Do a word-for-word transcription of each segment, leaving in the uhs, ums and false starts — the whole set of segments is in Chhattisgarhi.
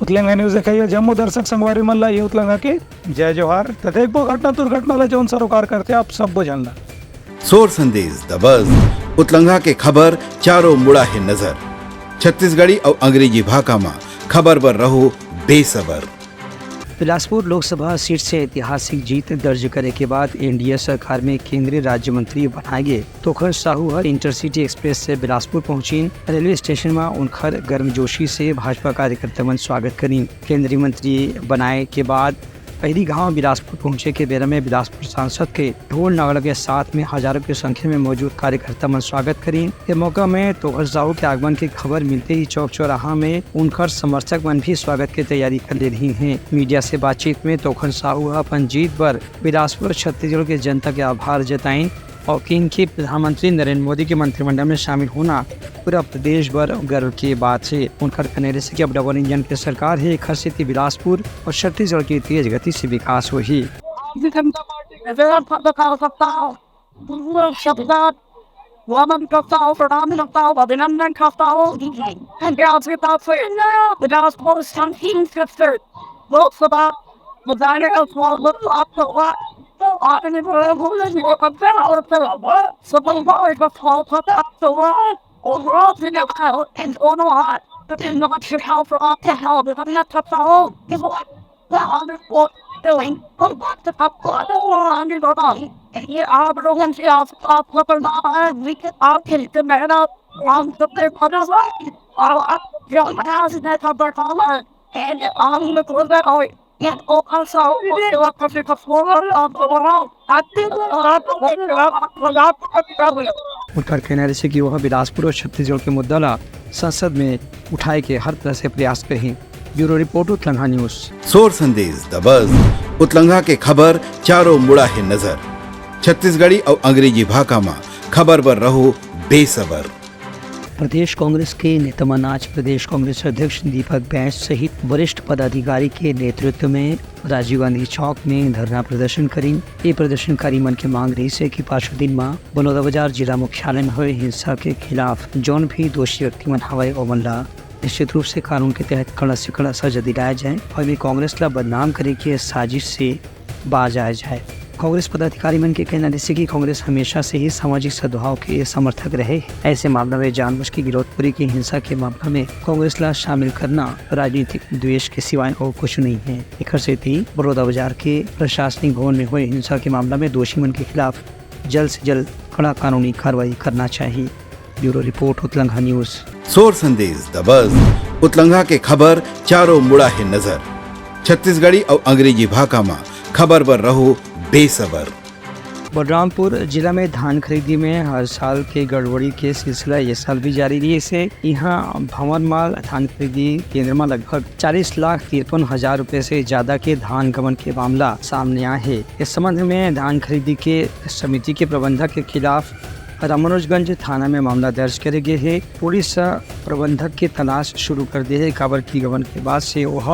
उतलंघा न्यूज देखइया जम्मो दर्शक संगवारी मन ला ये उतलंघा के जय जोहार। त देखबो घटना दुर्घटना ला जौन सरोकार करथे आप सब्बो झन ला। सोर संदेश दबस उतलंघा के खबर चारों मुड़ा हे नजर। छत्तीसगढ़ी अउ अंग्रेजी भाखा म खबर बर रहो बेसबर। बिलासपुर लोकसभा सीट से ऐतिहासिक जीत दर्ज करे के बाद एनडीए सरकार में केंद्रीय राज्य मंत्री बनाए गे तोखर साहू हर इंटरसिटी एक्सप्रेस से बिलासपुर पहुंचिन। रेलवे स्टेशन म उनखर गर्मजोशी से भाजपा कार्यकर्ता मन स्वागत करिन। केंद्रीय मंत्री बनाए के बाद पहिली घाव बिलासपुर पहुंचे के बेरा में बिलासपुर सांसद के ढोल नगाड़ा के साथ में हजारों की संख्या में मौजूद कार्यकर्ता मन स्वागत करिन। ये मौका में तोखन साहू के आगमन के खबर मिलते ही चौक चौराहा में उनकर समर्थक मन भी स्वागत के तैयारी कर ले रही हैं। मीडिया से बातचीत में तोखन साहू ह अपन जीत बर बिलासपुर छत्तीसगढ़ के जनता के आभार जताइन और किन के प्रधानमंत्री नरेंद्र मोदी के मंत्रिमंडल में शामिल होना पूरा प्रदेश भर गर्व के बात हे। उनकर कहना रहिसे कि अब डबल इंजन के सरकार हे, एखर सेती बिलासपुर और छत्तीसगढ़ के तेज गति से विकास होही। भारतीय जनता पार्टी के जय पताका हो सकता हो, गुरुवार शब्दात वंदन करता हो, प्रणाम करता हो, अभिनंदन करता हो। क्योंकि आज के बाद से बिलासपुर संगीत क्षेत्र लोकसभा में जाने का सौभाग्य प्राप्त हुआ। तो आपने बड़े भूल नहीं करते और फिर सफलता एक सफलता प्राप्त हुआ है। और रात में देखा हो, इन दोनों हाथ, तो इन लोगों के हाथ पर आपके हाथ में करना चाहता हो कि वो, वो हमें वो, तो इन, वो बात तो आपको आने वाला आने वाला है। ये आप लोगों से आप, आपको करना है, आपके लिए मेहनत, हम सबके भरोसा, और आप जो प्रयास में था बैठा हुआ है, ये आप में कौन सा कोई उनकर कहना रहिसे कि वह बिलासपुर और छत्तीसगढ़ के मुद्दा ला संसद में उठाए के हर तरह से प्रयास करही। Bureau report, उतलंघा news. सोर संदेश दबस उतलंघा के खबर चारों मुड़ा हे नजर। छत्तीसगढ़ी अउ अंग्रेजी भाखा म खबर बर रहो बेसबर। प्रदेश कांग्रेस के नेता मन आज प्रदेश कांग्रेस अध्यक्ष दीपक बैज सहित वरिष्ठ पदाधिकारी के नेतृत्व में राजीव गांधी चौक में धरना प्रदर्शन करिन। ये प्रदर्शनकारी मन के मांग रहिसे कि पाछू दिन म बलौदाबाजार जिला मुख्यालय में होए हिंसा के खिलाफ जौन भी दोषी व्यक्ति मन हवय, ओमन ला निश्चित रूप से कानून के तहत कड़ा से कड़ा सजा दिलाया जाए और ये कांग्रेस ला बदनाम करे के साजिश से बाज आए जाए। कांग्रेस पदाधिकारी मन के कहना रहिसे कि कांग्रेस हमेशा से ही सामाजिक सद्भाव के समर्थक रहे। ऐसे मामला में जानबूझ के गिरौदपुरी की हिंसा के मामला में कांग्रेस ला शामिल करना राजनीतिक द्वेष के सिवाय और कुछ नहीं है। एकर सेती बलौदाबाजार के प्रशासनिक भवन में हुए हिंसा के मामला में दोषी मन के खिलाफ जल्द से जल्द कड़ा कानूनी कार्रवाई करना चाहिए। Bureau report, उतलंघा news. सोर संदेश दबस उतलंघा के खबर चारों मुड़ा हे नजर। छत्तीसगढ़ी अउ अंग्रेजी भाखा म खबर बर रहो बेसबर। बलरामपुर जिला में धान खरीदी में हर साल के गड़बड़ी के सिलसिला ये साल भी जारी रहिसे। इहाँ भंवरमाल धान खरीदी केंद्र म लगभग चालीस लाख तिरपन हजार रुपए से ज्यादा के धान गबन के मामला सामने आए हे। इस संबंध में धान खरीदी के समिति के प्रबंधक के खिलाफ रामानुजगंज थाना में मामला दर्ज करे गे हे। पुलिस ह प्रबंधक के तलाश शुरू कर दे हे, काबर कि गबन के बाद से ओह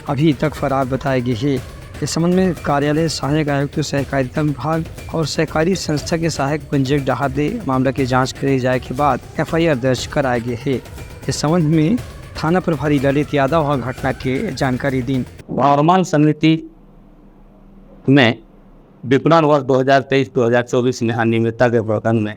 अभी तक फरार बताए गे हे। इस संबंध में कार्यालय सहायक आयुक्त सहकारिता विभाग और सहकारी संस्था के सहायक पंजीयक डहार ले मामला के जांच करे जाए के बाद एफआईआर दर्ज कराए गे हे। इस संबंध में थाना प्रभारी ललित यादव ह घटना के जानकारी दीन। भंवरमाल समिति में विपणन वर्ष दो हज़ार तेईस दो हज़ार चौबीस में अनियमितता के प्रकरण में,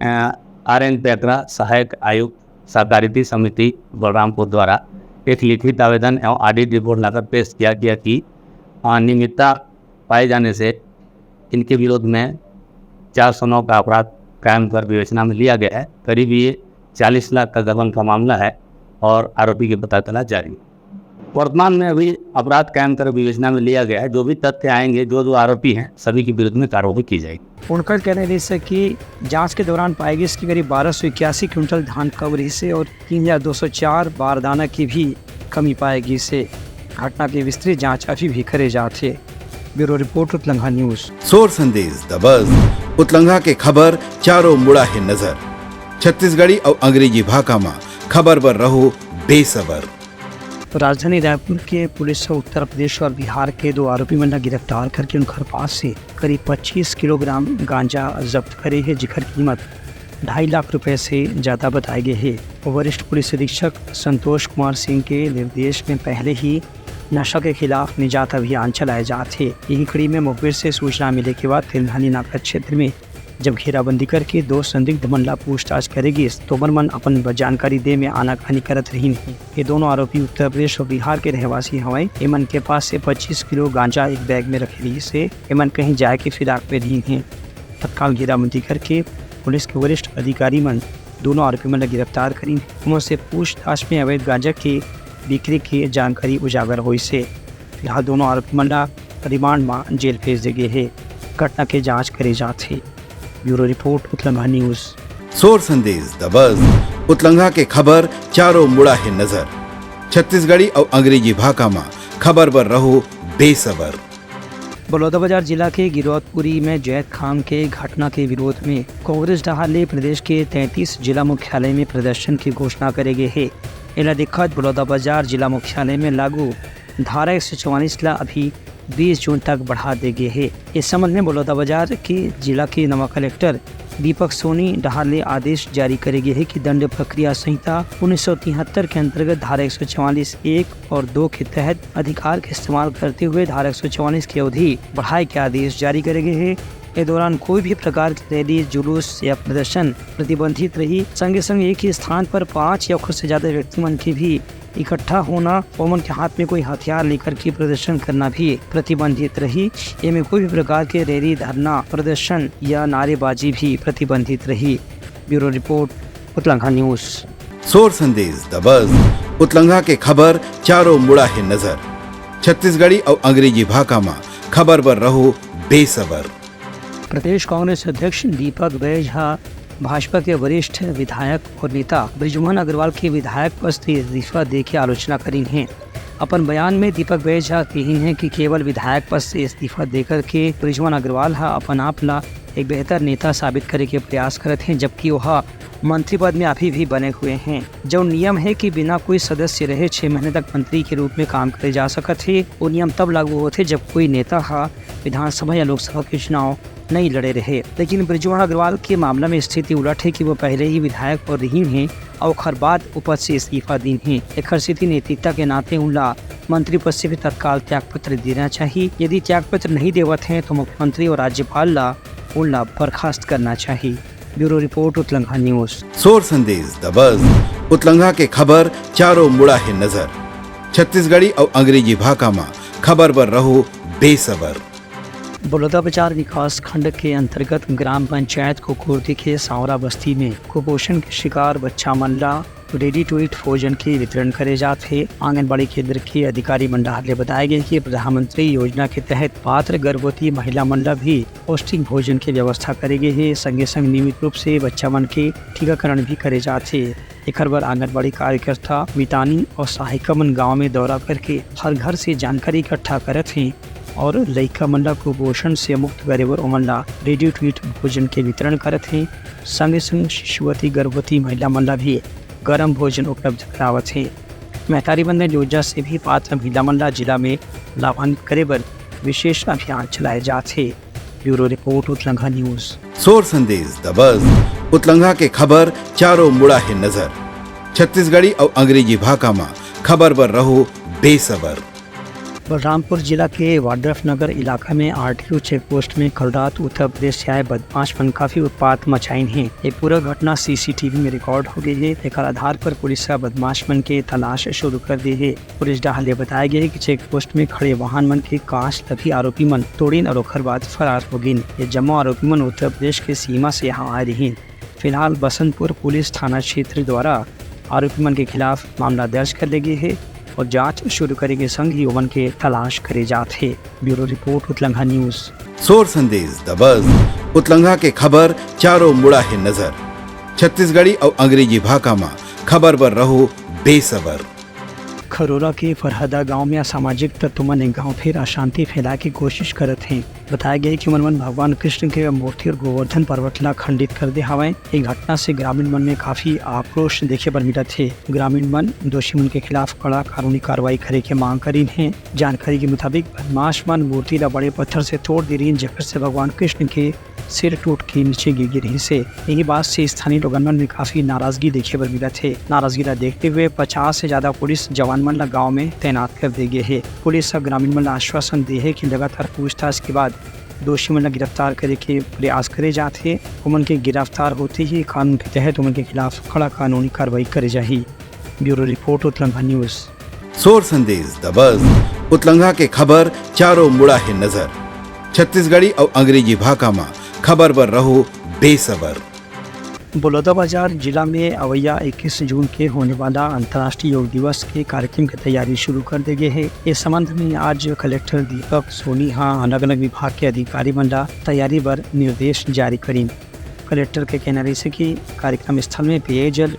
अ, आर एन पैकरा, सहायक आयुक्त सहकारिता समिति बलरामपुर द्वारा एक लिखित आवेदन एवं ऑडिट रिपोर्ट लाकर पेश किया गया कि अनियमितता पाए जाने से इनके विरोध में चार सौ नौ का अपराध कायम कर विवेचना में लिया गया है। करीब ये चालीस लाख का गबन का मामला है और आरोपी की पता तलाश जारी है। वर्तमान में अभी अपराध कायम कर विवेचना में लिया गया है। जो भी तथ्य आएंगे, जो जो आरोपी हैं, सभी के विरुद्ध में कार्रवाई की जाएगी। उनकर कहना रहिसे कि जांच के दौरान पाए गिस कि करीब बारह सौ इक्यासी क्विंटल धान कम रहिसे और तीन हजार दो सौ चार बारदाना की भी कमी पाए गिस हे। घटना के विस्तृत जांच अभी भी करे जात हे। Bureau report, उतलंघा news. सोर संदेश दबस उतलंघा के खबर चारों मुड़ा हे नजर। छत्तीसगढ़ी अउ अंग्रेजी भाखा म खबर बर रहो बेसबर। राजधानी रायपुर के पुलिस ह उत्तर प्रदेश और बिहार के दो आरोपी मन ला गिरफ्तार करके उनकर पास से करीब पच्चीस किलोग्राम गांजा जब्त करे हे, जेकर कीमत ढाई लाख रुपए से ज्यादा बताए गए हे। वरिष्ठ पुलिस अधीक्षक संतोष कुमार सिंह के निर्देश में पहले ही नशा के खिलाफ निजात अभियान चलाए जात हे। यही कड़ी में मुखबिर से सूचना मिले के बाद तेलघानी नाका क्षेत्र में जब घेराबंदी करके दो संदिग्ध मन ला पूछताछ करे गिस, तो ओमन मन अपन जानकारी दे में आनाकानी करत रहिन हे। ये दोनों आरोपी उत्तर प्रदेश और बिहार के रहवासी हवय। एमन के पास से पच्चीस किलो गांजा एक बैग में रखे रहिस हे। एमन कहीं जाए के फिराक में रहिन हे। तत्काल घेराबंदी करके पुलिस के वरिष्ठ अधिकारी मन दोनों आरोपी मन ला गिरफ्तार करिन। ओमन से पूछताछ में अवैध गांजा के बिक्री के जानकारी उजागर होइस हे। फिलहाल दोनों आरोपी मन ला रिमांड म जेल भेज दे गे हे। घटना के जांच करे जात हे। Bureau report, उतलंघा news. सोर संदेश दबस, उतलंघा के खबर चारों मुड़ा हे नजर। छत्तीसगढ़ी अउ अंग्रेजी भाखा म खबर बर रहो बेसबर। बलौदाबाजार जिला के गिरौदपुरी में जैतखाम के घटना के विरोध में कांग्रेस डहार ले प्रदेश के तैंतीस जिला मुख्यालय में प्रदर्शन की घोषणा करे गे हे। एला देखत बलौदाबाजार जिला मुख्यालय में लागू धारा एक सौ चवालीस ला अभी बीस जून तक बढ़ा दे गे हे। इस संबंध में बलौदाबाजार के जिला के नवा कलेक्टर दीपक सोनी डहार ले आदेश जारी करे गे हे कि दंड प्रक्रिया संहिता उन्नीस सौ तिहत्तर के अंतर्गत धारा एक सौ चवालीस एक और दो के तहत अधिकार के इस्तेमाल करते हुए धारा एक सौ चवालीस की अवधि बढ़ाए के आदेश जारी करे गे हे। ए दौरान कोई भी प्रकार की रैली, जुलूस या प्रदर्शन प्रतिबंधित रही। संगे संग एक ही स्थान पर पाँच या ओखर से ज्यादा व्यक्ति मन के भी इकट्ठा होना, ओमन के हाथ में कोई हथियार लेकर के प्रदर्शन करना भी प्रतिबंधित रही। एमे कोई भी प्रकार के रैली, धरना, प्रदर्शन या नारेबाजी भी प्रतिबंधित रही। Bureau report, उतलंघा news. सोर संदेश दबस, उतलंघा के खबर चारों मुड़ा हे नजर। छत्तीसगढ़ी अउ अंग्रेजी भाखा म खबर बर रहो बेसबर। प्रदेश कांग्रेस अध्यक्ष दीपक बैज ह भाजपा के वरिष्ठ विधायक और नेता बृजमोहन अग्रवाल के विधायक पद से इस्तीफा दे के आलोचना करिन हे। अपन बयान में दीपक बैज ह कहिन हे कि केवल विधायक पद से इस्तीफा देकर के बृजमोहन अग्रवाल ह अपन आप ला एक बेहतर नेता साबित करे के प्रयास करत हे, जबकि ओह मंत्री पद में अभी भी बने हुए हैं। जो नियम है कि बिना कोई सदस्य रहे छह महीने तक मंत्री के रूप में काम करे जा सकत हे, वो नियम तब लागू होथे जब कोई नेता ह विधानसभा या लोकसभा के चुनाव नहीं लड़े रहे। लेकिन बृजमोहन अग्रवाल के मामला में स्थिति उलट है कि वो पहले ही विधायक और रहिन हे और ओखर बाद वो पद से इस्तीफा दीन हे। एखर सेती नैतिकता के नाते उनला मंत्री पद से भी तत्काल त्याग पत्र देना चाहिए। यदि त्याग पत्र नहीं देवत हैं तो मुख्यमंत्री और राज्यपाल ला उनला बर्खास्त करना चाहिए। Bureau report, उतलंघा news. सोर संदेश दबस, उतलंघा के खबर चारों मुड़ा हे नजर। छत्तीसगढ़ी अउ अंग्रेजी भाखा म खबर बर रहो बेसबर। बलौदाबाजार विकास खंड के अंतर्गत ग्राम पंचायत कुकुर्दी के सांवरा बस्ती में कुपोषण के शिकार बच्चा मन ला रेडी टू ईट भोजन के वितरण करे जात हे। आंगनबाड़ी केंद्र के अधिकारी मन डहार ले बताए गए कि प्रधानमंत्री योजना के तहत पात्र गर्भवती महिला मन ला भी पौष्टिक भोजन के व्यवस्था करे गे हे। संगे संग नियमित रूप से बच्चा मन के टीकाकरण भी करे जात हे। एखर बर आंगनबाड़ी कार्यकर्ता, मितानी और सहायिका मन गांव में दौरा करके हर घर से जानकारी इकट्ठा करत हें और लइका मन ला कुपोषण से मुक्त करे बर ओमन ला रेडी टू ईट भोजन के वितरण करत हें। संगे संग शिशुवती गर्भवती महिला मन ला भी गरम भोजन उपलब्ध करावत हें। महतारी वंदन योजना से भी पात्र महिला मन ला जिला में लाभान्वित करे बर विशेष अभियान चलाए जात हे। Bureau report, उतलंघा news. सोर संदेश दबस, उतलंघा के खबर चारों मुड़ा हे नजर। छत्तीसगढ़ी अउ अंग्रेजी भाखा म खबर बर रहो बेसबर। बलरामपुर जिला के वाड्रफ नगर इलाका में आरटीओ चेक पोस्ट में कल रात उत्तर प्रदेश से आए बदमाश मन काफी उत्पात मचाइन हे। ये पूरा घटना सीसीटीवी में रिकॉर्ड हो गई हे। एकर आधार पर पुलिस ह बदमाश मन के तलाश शुरू कर दे हे। पुलिस डहार ले बताए गए कि चेक पोस्ट में खड़े वाहन मन के कांच ल भी आरोपी मन तोड़िन और ओखर बाद फरार हो गिन। ये जम्मो आरोपी मन उत्तर प्रदेश के सीमा से यहाँ आए रहिन। फिलहाल बसंतपुर पुलिस थाना क्षेत्र द्वारा आरोपी मन के खिलाफ मामला दर्ज कर ले गे हे और जांच शुरू करे के संग ही ओमन के तलाश करे जात हे। Bureau report, उतलंघा news. सोर संदेश दबस, उतलंघा के खबर चारों मुड़ा हे नजर। छत्तीसगढ़ी अउ अंग्रेजी भाखा म खबर बर रहो बेसबर। खरोरा के फरहदा गांव में असामाजिक तत्व मन एक गांव फिर अशांति फैलाए के कोशिश करत हें। बताया गया है कि ओमन मन भगवान कृष्ण के मूर्ति और गोवर्धन पर्वत ला खंडित कर दे हवय। ये घटना से ग्रामीण मन में काफी आक्रोश देखे बर मिलत हे। ग्रामीण मन दोषी मन के खिलाफ कड़ा कानूनी कार्रवाई करे के मांग करिन हे। जानकारी के मुताबिक, बदमाश मन मूर्ति ला बड़े पत्थर से तोड़ दे रहिन, जेकर से भगवान कृष्ण के सिर टूट के नीचे गिर गे रहिस हे। यही बात से स्थानीय लोगन मन में काफी नाराजगी देखे बर मिलत हे। नाराजगी ला देखते हुए पचास से ज्यादा पुलिस जवान मन ला गांव में तैनात कर दे गे हे। पुलिस ह ग्रामीण मन ला आश्वासन दे हे कि लगातार पूछताछ के बाद दोषी मन ला गिरफ्तार करे के प्रयास करे जात हे। ओमन के गिरफ्तार होते ही कानून के तहत ओमन के खिलाफ कड़ा कानूनी कार्रवाई करे जाही। Bureau report, उतलंघा news. सोर संदेश दबस, उतलंघा के खबर चारों मुड़ा हे नजर। छत्तीसगढ़ी अउ अंग्रेजी भाखा म खबर बर रहो बेसबर। बलौदाबाजार जिला में अवैया इक्कीस जून के होने वाला अंतर्राष्ट्रीय योग दिवस के कार्यक्रम के तैयारी शुरू कर दे गे हे। इस संबंध में आज कलेक्टर दीपक सोनी हा अलग-अलग विभाग के अधिकारी मन ला तैयारी बर निर्देश जारी करिन। कलेक्टर के कहना रहिस हे कि कार्यक्रम स्थल में पेयजल,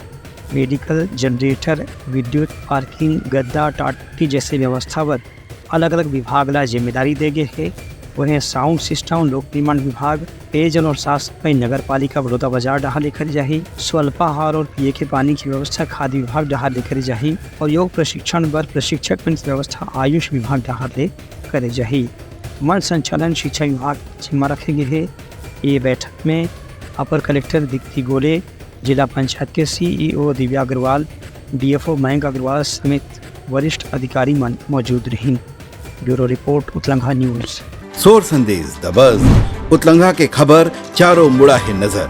मेडिकल, जनरेटर, विद्युत, पार्किंग, गद्दा, टाटी जैसे व्यवस्था बर अलग-अलग विभाग ला जिम्मेदारी दे गे हे। उहें साउंड सिस्टम, लोक निर्माण विभाग, पेयजल और साफ सफाई नगर पालिका बलौदाबाजार डहार ले करे जाही। स्वल्पाहार और पिए के पानी के व्यवस्था खाद्य विभाग डहार ले करे जाही और योग प्रशिक्षण बर प्रशिक्षक मन के व्यवस्था आयुष विभाग डहार ले करे जाही। मंच संचालन शिक्षा विभाग के जिम्मा रखे गे हे। ये बैठक में अपर कलेक्टर दीप्ति गोले, जिला पंचायत के सीईओ दिव्या अग्रवाल, डीएफओ मयंक अग्रवाल समेत वरिष्ठ अधिकारी मन मौजूद रहिन। Bureau report, उतलंघा news. सोर संदेश दबस, उतलंघा के खबर चारों मुड़ा हे नजर।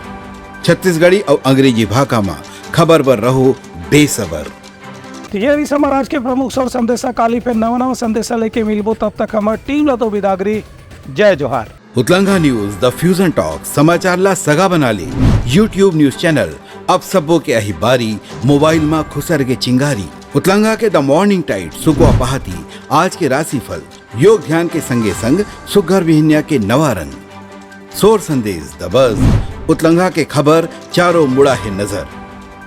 छत्तीसगढ़ी अउ अंग्रेजी भाखा म खबर बर रहो बेसबर। तो ये रहिस हमर आज के प्रमुख सोर संदेशा। काली फिर नवा नवा संदेशा लेके मिलबो, तब तक हमर टीम ला तो बिदागरी। जय जोहार। उतलंघा न्यूज, द फ्यूजन टॉक, समाचार ला सगा बना ले। YouTube न्यूज चैनल, अब सबो के अही बारी, मोबाइल मा खुसर के चिंगारी। उतलंघा के द मॉर्निंग टाइड, सुकवा पहाती, आज के राशिफल, योग ध्यान के संगे संग सुग्घर बिहनिया के नवा रंग। सोर संदेश दबस, उतलंघा के खबर चारों मुड़ा हे नजर।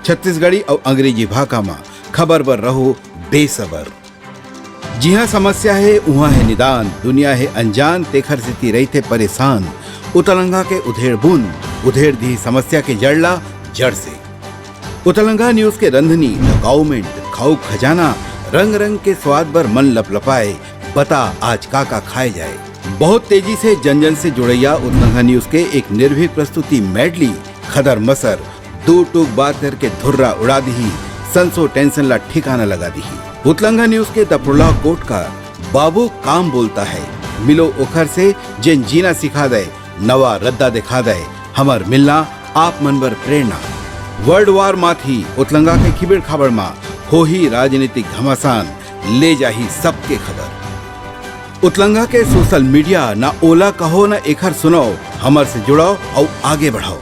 छत्तीसगढ़ी अउ अंग्रेजी भाखा मा खबर बर रहो बेसबर। जिहाँ समस्या हे, उहाँ हे निदान, दुनिया हे अनजान, तेखर सेती रहिथे परेशान। उतलंघा के उधेड़ बुन, उधेड़ दिही समस्या के जड़ ला जड़ से। उतलंघा न्यूज के रंधनी, द काउमेंट, खाऊ खजाना, रंग रंग के स्वाद बर मन लपलपाए, बता आज का का खाए जाए। बहुत तेजी से जन जन से जुड़ैया उतलंघा न्यूज के एक निर्भीक प्रस्तुति मेडली, खदर मसर, दू टूक बात करके धुर्रा उड़ा दिही, संसो टेंशन ला ठिकाना लगा दिही। उतलंघा न्यूज के द प्रोलॉग कोट का बाबू काम बोलता है, मिलो ओखर से जेन जीना सिखा दे, नवा रद्दा दिखा दे, हमर मिलना आप मन बर प्रेरणा। वर्ल्ड वार माथी उतलंघा के खिबेड़ खाबड़ मा होही राजनीतिक घमासान, ले जाही सबके खबर। उतलंघा के सोशल मीडिया, ना ओला कहो ना एखर सुनाओ, हमर से जुड़ाओ अउ आगे बढ़ाओ।